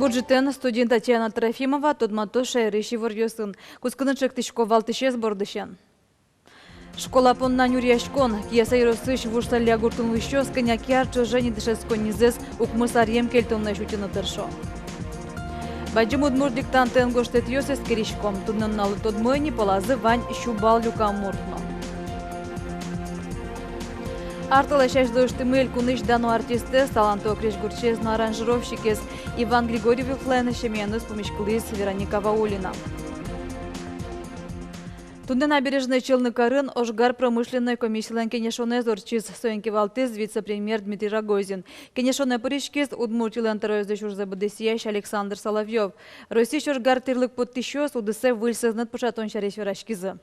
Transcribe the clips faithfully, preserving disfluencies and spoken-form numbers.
Ӝытэн студиын Татьяна Трофимова. Тодматӥсько шаерысь иворъёсын. Кутскыны чектӥсько валтӥсез бордысен. Школа понна нюръяськон. Кияса ёросысь Вуж-Салля гуртын улӥсьёс кӧня ке ар ӵоже ни дышетсконнизэс укмыс аръем кельтонлэсь утьыны тыршо. Бадӟым удмурт диктантэн гожтэтъёс эскерисько. Туннэ нуналлы тодмо ини, пӧлазы вань сю балл люкам мурт но. Ар талэсь азьло ыштӥмы элькунысь дано артистэз, талантливой крезьгурчиез но аранжировщикез. Иван Григорьевлэн семьяеныз пумиськылӥз Вероника Ваулина. Туннэ Набережной Челны карын ожгар промышленной комиссилэн кенешонэз ортчиз. Соин кивалтӥз вице-премьер Дмитрий Рогозин. Кенешонэ пыриськиз Удмуртилэн тӧроезлэсь ужзэ быдэсъясь Александр Соловьёв. Россиысь ожгар тӥрлык поттӥсьёс удысэ выль сӧзнэт пыӵатон сярысь вераськизы.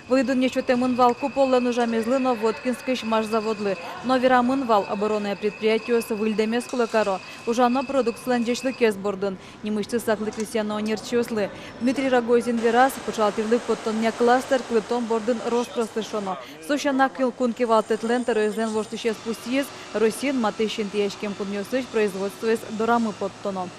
Вылӥ дунне сётэмын вал Куполлэн ужамезлы но Воткинскысь машзаводлы. Но верамын вал, оборонной предприятиос выльдэмез кулэ каро, ужано продукцилэн ӟечлыкез бордын. Нимысьтыз саклык висъяно ӧнерчиослы. Дмитрий Рогозин вераз, пыӵал тӥрлык поттонъя кластер кылдытон бордын рос-прос тыршоно. Со сяна, кун кивалтэтлэн тӧроезлэн воштӥсез пусйиз: Россиын матысь интыяськем кунъёсысь производствоез дорамы поттоно.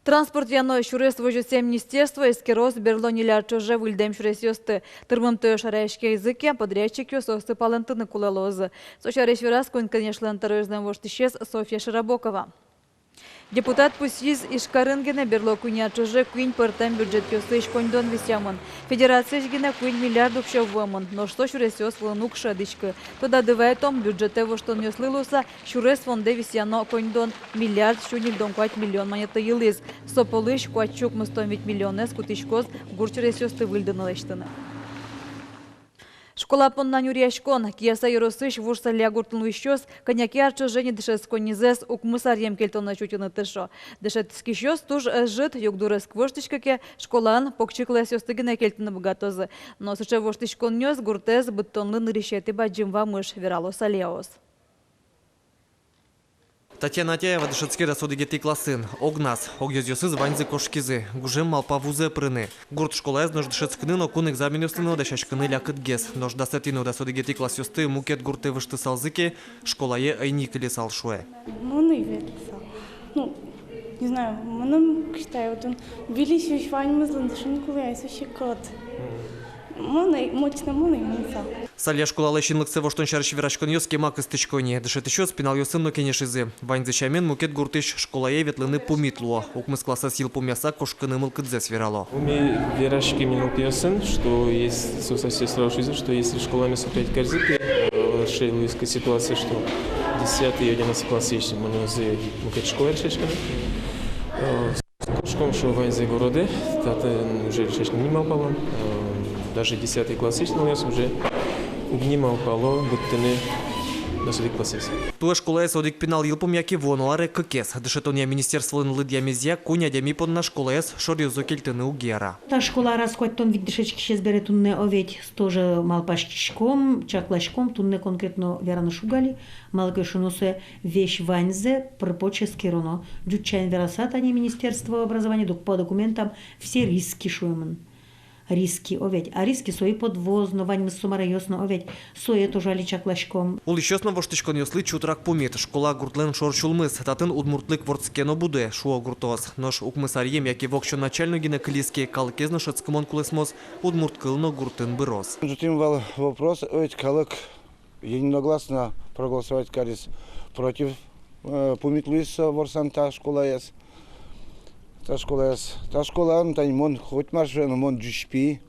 Транспортъя но сюрес возёсъя министерство эскероз берло ньыль ар ӵоже выльдэм сюресъёсты. Тырмымтэос шараяськизы ке, подрядчикъёс соосты палэнтыны кулэ луозы. Со сярысь вераз Кун Кенешлэн тӧроезлэн воштӥсез Софья Широбокова. Депутат пусйиз: Ижкарын гинэ берло куинь ар ӵоже куинь пӧртэм бюджетъёсысь коньдон висъямын. Федерациысь гинэ куинь миллиард уксё вуэмын, нош со сюресъёс вылын уг шӧдӥськы. Тодады вайытом, бюджетэ воштонъёслы луыса сюрес фондэ висъяно коньдон миллиард сю ньыльдон куать миллион манетлы йылӥз. Со пӧлысь куать сю укмыстон вить миллионэз кутӥськоз гурт сюресъёсты выльдыны лэсьтыны. Школа понна нюръяськон. Кияса ёросысь Вуж-Салля гуртын улӥсьёс кӧня ке ар ӵоже ни дышетсконнизэс укмыс аръем кельтонлэсь утьыны тыршо. Дышетскисьёс туж ӧжыт, югдур ӧз воштӥськы ке, школаын покчи классъёсты гинэ кельтыны быгатозы. Но сыӵе воштӥськонъёс гуртэз быдтонлы нырысетӥ бадӟым вамыш, верало саляос. Татьяна Атяева дышетске дас одӥгетӥ классын. Огназ, огъёзъёсыз ваньзы кошкизы, гужем малпа вузэ пырыны. Гурт школаез нош дышетскыны но кун экзаменъёслы но дасяськыны лякытгес. Нош дасэтӥ но дас одӥгетӥ классъёсты мукет гуртэ выжтысалзы ке, школае ӧй ни кыльысал, шуэ. Мон ӧй ветлысал. Ну, не знаю, мыным, считаю, отын выльысь ваньмызлэн дышыны кулэ ай, со секыт. Мон ӧй, мон честно, мон ӧй мынысал. Салля школалэсь инлыксэ воштон сярысь вераськонъёс кема кыстӥсько ини. Дышетӥсьёс пиналъёсын но кенешизы. Ваньзы сямен, мукет гуртысь школае ветлыны пумит луо. Укмыс классэз йылпумъяса кошкыны мылкыдзэс верало. Ми вераським нылпиосын, что если, со, со, со, что если школамес опять каризы ке, э, шейлыска ситуация, что десятый и одиннадцатый классъёсыз мынозы мукет школае дышетскыны. Э, Кошком, шуо, ваньзэ городэ, татын уже дышетскыны ни малпало. Э, даже десятый классысь нылъёс уже уг ни малпало быдтыны дас одӥг классэз. Туэ школаез одӥг пинал йылпумъя ке, вуоно аре кыкез. Дышетонъя министерстволэн лыдъямезъя, куинь адями понна школаез шоръёзо кельтыны уг яра. Та школаын раз куатьтон вить дышетскисез бере, туннэ, о ведь, тоже малпаськиськом, чакласьком, туннэ конкретно вераны шуг али, малы ке шуоно, сое весь ваньзэ пыр-поч эскероно. Ӟуч сямен вераса, тани Министерство образования док-, по документам все риски шуэмын. Риски, о ведь. А риски — со и подвоз но, ваньмыз со маръёс но, о ведь. Сое тоже али чакласьком. Улӥсьёс но воштӥськонъёслы чутрак пумит. Школа — гуртлэн шор сюлмыз, татын удмуртлык вордске но будэ, шуо гуртоос. Нош укмыс аръем яке воксё началь но гинэ кылиз ке, калыкез но шӧдскымон кулэсмоз, удмурт кыл но гуртын быроз. Ӝутӥм вал вопрос, о ведь, калык единогласно проголосовать кариз против, э, пумит луиз со ворсан та школаез. Та школаез, та школаын, тани мон, хоть мар шуэ но, мон ӟуч пи,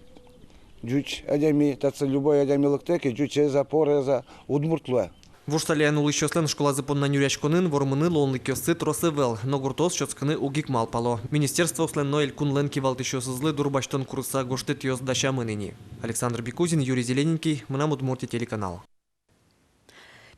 ӟуч адями, татчы любой адями лыктэ ке, ӟучез, а, порез, а, удмурт луэ. Вуж Саляын улӥсьёслэн школазы понна нюръяськонын вормыны луонлыкъёссы трос ӧвӧл, но гуртоос сётскыны уг ик малпало. Министерствоослэн но элькунлэн кивалтӥсьёсызлы дурбасьтон курыса гожтэтъёс дасямын ини. Александр Бекузин, Юрий Зелененький, «Мынам Удмуртие» телеканал.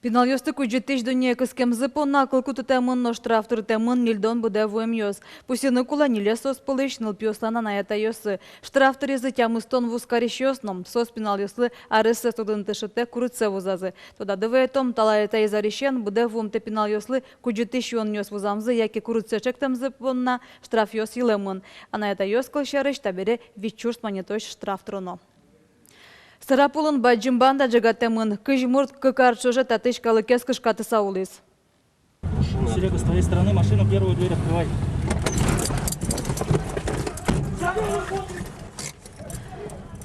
Пиналъёсты кудӟытӥсь дуннее кыскемзы понна кыл кутытэмын но штраф тыртэмын ньыльдон быдэ вуэмъёс. Пусйыны кулэ, ньылез соос пӧлысь нылпиослэн анай-атайёссы. Штраф тыризы тямыстон вузкарисьёс но. Соос пиналъёслы аресэз тодыны тыршытэк курытсэ вузазы. Тодады вайытом, та лаэтэ изарысен быдэ вуымтэ пиналъёслы кудӟытӥсь юонъёс вузамзы яке курытсэ чектэмзы понна штрафъёс йылэмын. Анай-атайёс, кылсярысь, табере вить сюрс манетозь штраф тыроно. Сарапулын бадӟым банда ӝегатэмын. Кызь мурт кык ар ӵоже татысь калыкез кышкатыса улӥз. С твоей стороны машину первую дверь открывай.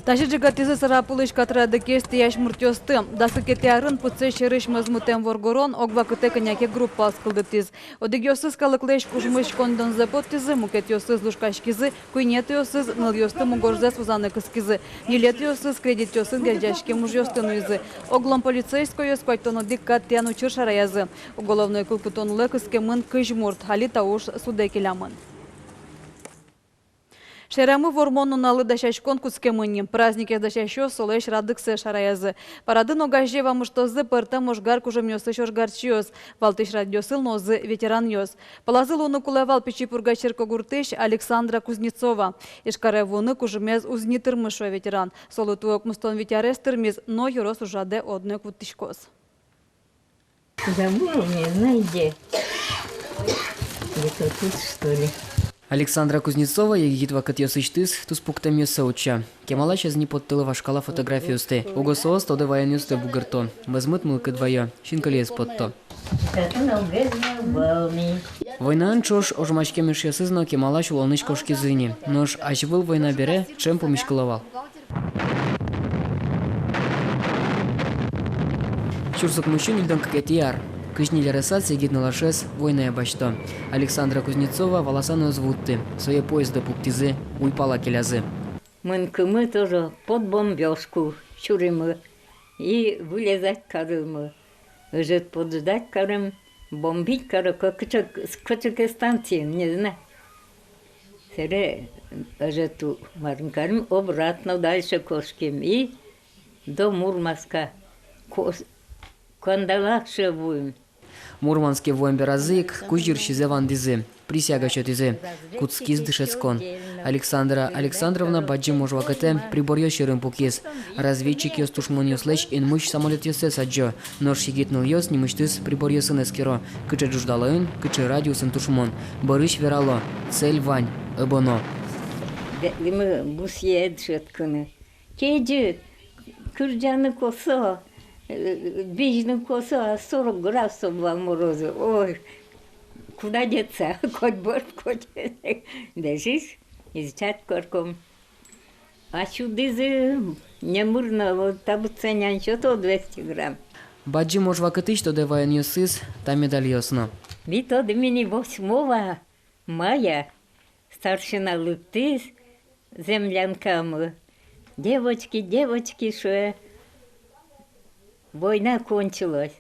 Тазьы ӝегатӥзы Сарапулысь Катрадыкез тӥясь муртъёсты. Дас кыкетӥ арын пытсэс сьӧрысь мӧзмытэм воргорон ог вакытэ кӧня ке группаос кылдытӥз. Одӥгъёсыз калыклэсь кужмысь коньдонзэ поттӥзы, мукетъёсыз лушкаськизы, куинетӥосыз нылъёсты мугорзэс вузаны кыскизы, ньылетӥосыз кредитъёсын герӟаськем ужъёсты нуизы. Оглом полицейскойёс куатьтон одӥг кат тӥян учыр шараязы. Уголовной кылкутонлы кыскемын кызь мурт, али та уж судэ келямын. Шаерамы Вормон нуналлы дасяськон кутскемын ни. Праздникез дасясьёс солэсь радыксэ шараязы. Парадын огазе вамыштозы пӧртэм ожгар кужымъёсысь ожгарчиос, валтӥсь радъёсы луозы ветеранъёс. Пӧлазы луыны кулэ вал Пичи Пурга черкогуртысь Александра Кузнецова. Ижкаре вуыны кужымез уз ни тырмы, шуэ ветеран. Солы туэ укмыстон вить арес тырмиз, но ёрос ужрадэ одно ик вуттӥськоз. Забыла, не знаю где. Где-то тут, что ли. Александра Кузнецова егит вакытъёсысьтыз туспуктэмъёссэ утча. Кемалась ӧз ни поттылы вашкала фотографиосты. Уго соос тодэ ваёнъёсты бугырто. Мӧзмыт мылкыд вайо, синкылиез потто. Войнаын ӵош ожмаськем эшъёсыз но кемалась улонысь кошкизы ни. Нош азьвыл война бере ӵем пумиськыло вал. Сюрс укмыссю ньыльдон кыкетӥ ар. Кызь ньыль аресаз егит нылашез войнае басьто. Александра Кузнецова валаса но ӧз вутты. Сое поездэ пуктӥзы, уйпала келязы. Мынкымы тоже под бомбёжку сюримы. И вылезать каримы. Ӧжыт подождать карим, бомбить каро ко-, кыӵе, кыӵе ке станциын, не знаю. Сэре ӧжыт у-, марым карим, обратно дальше кошким и до Мурманска. Кос-, кандалакше вуим. Мурманске вуэм беразы ик кузь йырсизэ вандӥзы, присяга сётӥзы. Кутскиз дышетскон. Александра Александровна бадӟым ож вакытэ приборъёс сьӧрын пукиз. Разведчикъёс тушмонъёслэсь инмысь самолётъёссэс адӟо. Нош егит нылъёс нимысьтыз приборъёсын эскеро, кыӵе ӝуждалаын, кыӵе радиусын тушмон. Бӧрысь верало: цель вань, ӧбоно. Ветлӥмы бусыед шӧдскыны. Кезьыт, кырӟаны косо, э, бызьыны косо, а сорок градусов вал морозы. Ой, куда деться? Коть борд, коть. Дэшиз, изучать карком. А сюдӥзы, немыр но, вот, та быдӟа нянь сёто двести грамм. Бадӟым ож вакытысь тодэ ваёнъёсыз та медальёс но. Ми тодӥмы ини восьмого мая старшина лыктӥз землянкамы. Девочки, девочки, шуэ, война кончилась.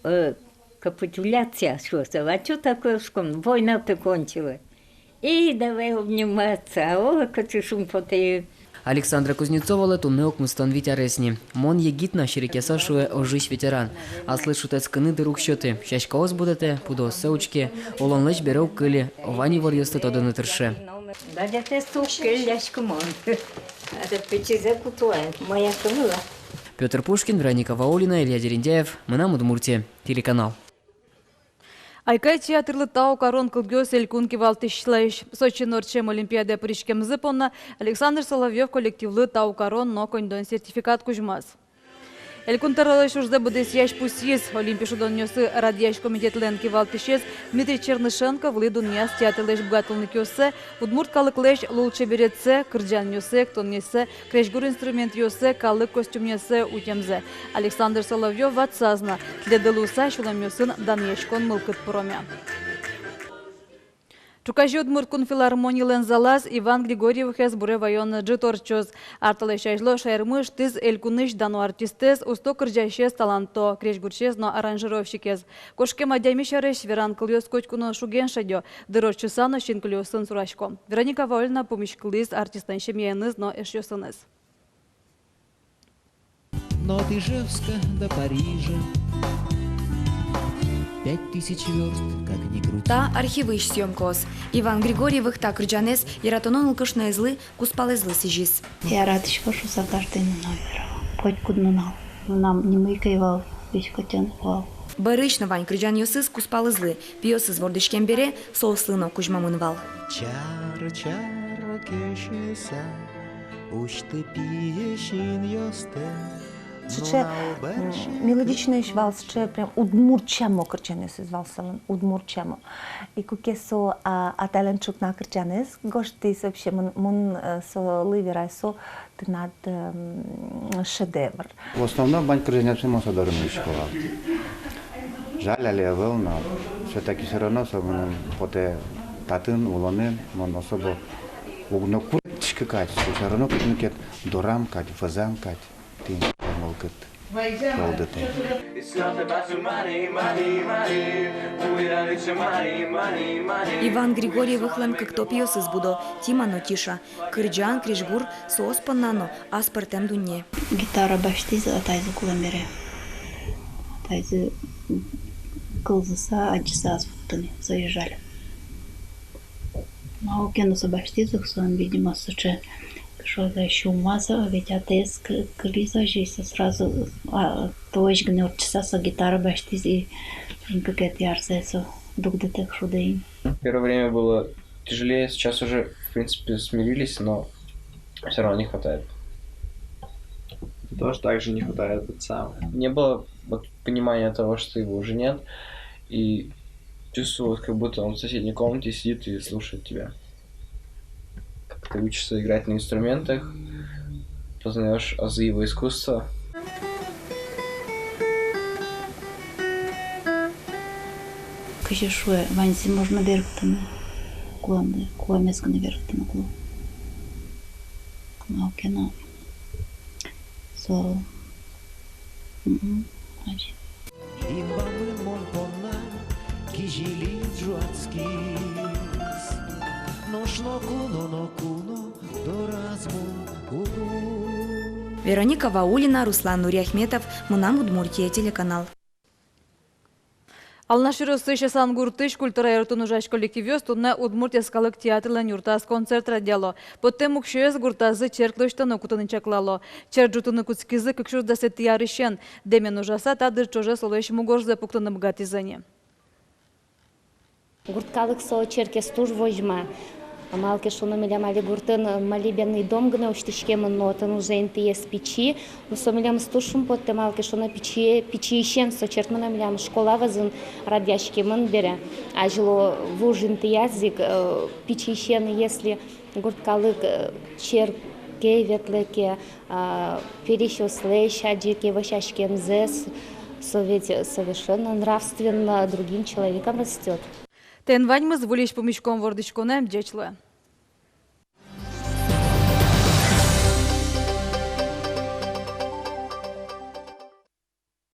Э, капитуляция, шуэ со. А чё такое, шуиськом, война-то кончилась. И давай обниматься, а, о, кыӵе шумпотэ. Александра Кузнецовалы туннэ укмыстон вить арес ни. Мон егит на, серекъяса шуэ ожысь ветеран. Аслыз шутэтскыны дыр уг сёты, сяськаос будэтэ, пудооссэ учке, улонлэсь бере уг кыльы, вань иворъёсты тодыны тырше. Газетэз уг кыльы, яськымон. Ата пичизэ кутылэ, мае кылылэ. Пётр Пушкин, Вероника Ваулина, Илья Дерендяев, «Мынам Удмуртие» телеканал. «Айкай» театрлы тау карон кылъёс элькун кивалтӥсьлэсь. Сочиын ортчем олимпиадае пыриськемзы понна Александр Соловьёв коллективлы тау карон но коньдон сертификат кузьмаз. Элькун тӧролэсь ужзэ быдэсъясь пусйиз: Олимпи шудонъёсы радъясь комитетлэн кивалтӥсез Дмитрий Чернышенко вылӥ дунъяз театрлэсь быгатонлыкъёссэ, удмурт калыклэсь лулчеберетсэ, кырӟанъёссэ, эктонъёссэ, крезьгур инструментъёссэ, калык костюмъёссэ утемзэ. Александр Соловьёв ватсаз на: тӥледлы луыса сюлэмъёсын данъяськон мылкыд пыроме. Ӵуказе Удмурт кун филармонилэн залаз Иван Григорьевыхез буре ваён ӝыт ортчоз. Ар талэсь азьло шаермы ыштӥз элькунысь дано артистэз, усто кырӟасез, таланто крезьгурчиез но аранжировщикез. Кошкем адями сярысь веран кылъёс котьку но шуген шедё, дыр ортчыса но синкылиосын сурасько. Вероника Ваулина пумиськылӥз артистлэн семьяеныз но эшъёсыныз. Но от Ижевска до Парижа пять тысяч вёрст, как ни крути. Та архивысь съёмкаос. Иван Григорьевых та кырӟанэз яратоно нылкышноезлы кузпалэзлы сӥзиз. Яратӥсько шуса каждый нунал верало. Котькуд нунал. Мынам нимы ик ӧй вал, весь котен вал. Бӧрысь но вань кырӟанъёсыз кузпалэзлы, пиосыз вордӥськем бере, соослы но кузьмамын вал. Чар-чар кесяса усьты пие синъёстэ. Сыӵе, м, мелодичноесь вал, сыӵе прям удмурт сямо кырӟанъёсыз вал солэн, удмурт сямо. И куке со, а, атайлэн ӵукна кырӟанэз гожтӥз, вообще, мон, мон, э, солы верай, со тынад, м, шедевр. В основном вань кырӟанъёсме мон со доры нуисько вал. Жаль, али ӧвӧл, но всё-таки всё равно со мыным потэ татын, улонын, мон особо уг но куректӥськы кадь, всё равно кытын ке дорам кадь, вӧзам кадь. Тӥни мылкыд толдытэ. Иван Григорьевыхлэн кык топиосыз будо: Тима но Тиша. Кырӟан, крезьгур — соос понна но аспӧртэм дунне. Гитара басьтӥз атайзы кулэм бере. Атайзы кылзыса, адӟыса ӧз вуттыны, сое жаль. Малы ке но со басьтӥз ук, солэн, видимо, сыӵе, кыӵе ке сюлмаз, ведь атаез кы-, кылиз озьы, со сразу, а, толэзь гинэ ортчыса, со гитара басьтӥз, и кыкетӥ арзэ со дугдытэк шудэ ини. Первое время было тяжелее, сейчас уже, в принципе, смирились, но всё равно не хватает. Тоже так же не хватает отца. Не было вот понимания того, что его уже нет, и чувствовалось, как будто он в соседней комнате сидит и слушает тебя. Как ты учишься играть на инструментах, познаёшь азы его искусства. Кызьы шуэ, ваньзэ можно берыктыны, кулэмзэ, кулэмез гинэ берыктыны кулэ. Малы ке но со, мгм, ачиз. Инбамын мон понна кизили ӝуатскиз. Нош ноку но, ноку но дораз мон уг лу. Вероника Ваулина, Руслан Нуриахметов, «Мынам Удмуртие» телеканал. Алнаш ёросысь Эсангуртысь культура юртын ужась коллективъёс туннэ Удмурт йӧскалык театрлэн юртаз концерт радъяло. Поттэм уксёез гуртазы черк лэсьтыны кутыны чаклало. Черк ӝутыны кутскизы кык сюрс дасэтӥ арысен. Дэмен ужаса, та дыр ӵоже солэсь мугорзэ пуктыны быгатӥзы ни. Гурт калык со черкез туж возьма. Малы ке шуоно, милям али гуртын молебенный дом гинэ усьтӥськемын, но отын уже интыез пичи. Но со милемыз туж шумпоттэ, малы ке шуоно, пичи, пичиысен со черк мынэ милям школа вӧзын радъяськемын бере. Азьло вуж интыяз ик, э, пичиысен, если гурт калык, э, черке ветлэ ке, а, пересьёслэсь адӟе ке вӧсяськемзэс, со ведь совершенно нравственно другим человеком растёт. Тӥни ваньмыз выльысь пумиськон вордӥськонэн. Ӟеч луэ.